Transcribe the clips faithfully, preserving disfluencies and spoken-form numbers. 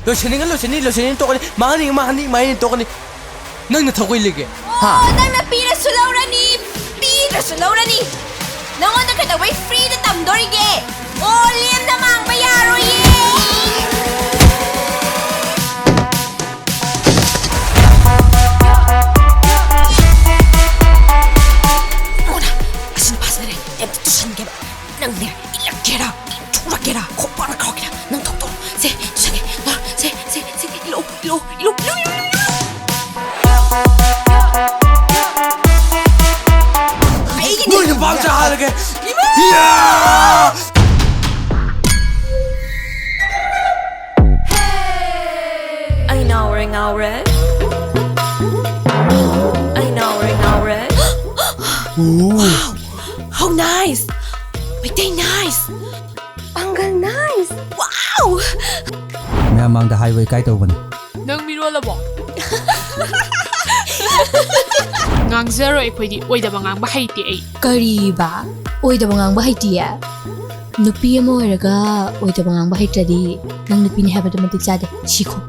ꯂꯣꯏꯁꯟꯅꯤꯡꯉ ꯂꯣꯏꯁꯟꯅꯤ, ꯂꯣꯏꯁꯟꯅꯤꯡꯉ ꯇꯣꯛꯀꯅꯤ, ꯃꯥꯡꯍꯟꯅꯤꯡꯉ ꯃꯥꯡꯍꯟꯅꯤ, ꯃꯥꯡꯍꯟꯅꯤꯡꯉ ꯇꯣꯛꯀꯅꯤ꯫ ꯅꯪ ꯅꯊꯧ ꯀꯩ ꯂꯩꯒꯦ? ꯍꯥ? ꯑꯣ, ꯅꯪꯅ ꯄꯤꯔꯁꯨ ꯂꯧꯔꯅꯤ, ꯄꯤꯗ꯭ꯔꯁꯨ ꯂꯧꯔꯅꯤ꯫ ꯅꯪꯉꯣꯟꯗ ꯀꯩꯗꯧꯕꯩ free ꯗ ꯇꯝꯗꯣꯔꯤꯒꯦ? ꯑꯣ, ꯂꯦꯝꯅ ꯃꯥꯡꯕ ꯌꯥꯔꯣꯏꯌꯦ꯫ ꯃꯣꯅꯥ, ꯑꯁꯤ ꯅꯨꯄꯥꯁꯤꯅꯅꯦ ꯑꯝꯇ ꯇꯨꯁꯟꯒꯦꯕ꯫ ꯅꯪꯅꯦ, ꯏꯜꯂꯛꯀꯦꯔꯥ, ꯏꯟꯊꯣꯔꯛꯀꯦꯔꯥ, ꯈꯣꯡꯄꯥꯛꯅ ꯀꯥꯎꯔꯛꯀꯦꯔꯥ, ꯅꯪ ꯊꯣꯛꯇꯣ꯫ ꯁꯦ, ꯇꯨꯁꯟꯒꯦ꯫ ꯉꯥ, ꯁꯦ, ꯁꯦ, ꯁꯦ, ꯏꯜꯂꯛꯑꯣ, ꯏꯜꯂꯛꯑꯣ, ꯏꯜꯂꯛꯑꯣ, ꯏꯜꯂꯛꯑꯣ, ꯏꯜꯂꯛꯑꯣ꯫ ꯑꯩꯒꯤꯅꯦ꯫ ꯅꯣꯏ ꯅꯨꯄꯥ ꯃꯆꯥ ꯍꯥꯠꯂꯒꯦ꯫ ꯏꯃꯥ! ꯌꯥ! ꯑꯩ ꯉꯥꯎꯔꯦ, ꯉꯥꯎꯔꯦ꯫ ꯑꯩ ꯉꯥꯎꯔꯦ, ꯉꯥꯎꯔꯦ꯫ Wow! How nice! Meitei nice! ꯄꯥꯡꯒꯜ nice! Wow! ꯃꯌꯥꯝ ꯃꯥꯡꯗ ꯍꯥꯏꯕ ꯏꯀꯥꯏ ꯇꯧꯕꯅꯤ꯫ ꯅꯪ ꯃꯤꯔꯣꯜꯂꯕꯣ? ꯉꯥꯡꯖꯔꯣꯏ ꯑꯩꯈꯣꯏꯗꯤ, ꯑꯣꯏꯗꯕ ꯉꯥꯡꯕ ꯍꯩꯇꯦ ꯑꯩ꯫ ꯀꯔꯤꯕ? ꯑꯣꯏꯗꯕ ꯉꯥꯡꯕ ꯍꯩꯇꯤꯌꯦ? ꯅꯨꯄꯤ ꯑꯃ ꯑꯣꯏꯔꯒ ꯑꯣꯏꯗꯕ ꯉꯥꯡꯕ ꯍꯩꯇ꯭ꯔꯗꯤ ꯅꯪ ꯅꯨꯄꯤꯅꯤ ꯍꯥꯏꯕꯗꯣ ꯃꯇꯤꯛ ꯆꯥꯗꯦ꯫ ꯁꯤꯈꯣ꯫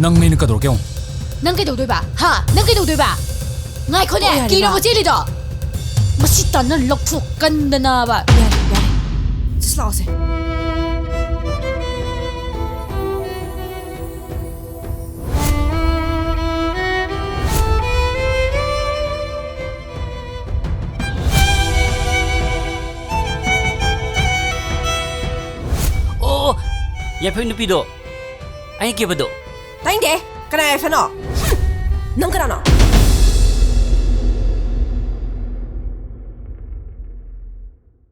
ꯅꯪ ꯃꯤꯅ ꯀꯩꯗꯧꯔꯛꯀꯦ ꯌꯦꯡꯉꯣ꯫ ꯅꯪ ꯀꯩꯗꯧꯗꯣꯏꯕ? ꯍꯥ? ꯅꯪ ꯀꯩꯗꯧꯗꯣꯏꯕ? ꯉꯥꯏꯈꯣꯅꯦ, ꯑꯣ, ꯌꯥꯔꯦ, ꯀꯤꯔꯕꯣ ꯏꯃꯥ꯫ ꯆꯦꯜꯂꯤꯗꯣ? ꯃꯁꯤ ꯇꯥꯟꯅ ꯂꯧꯊꯣꯛ ꯀꯟꯗꯅꯕ꯫ ꯌꯥꯔꯦ, ꯌꯥꯔꯦ꯫ ꯁꯤꯁ ꯂꯥꯛꯑꯣꯁꯦ꯫ ꯑꯣ, ꯌꯥꯏꯐꯩ ꯅꯨꯄꯤꯗꯣ꯫ ꯑꯩ ꯀꯦꯕꯗꯣ꯫ ꯇꯥꯏꯅꯤꯡꯗꯦ꯫ ꯀꯅꯥ ꯌꯥꯏꯐꯅꯣ? ꯍꯨꯝ! ꯅꯪ ꯀꯅꯥꯅꯣ?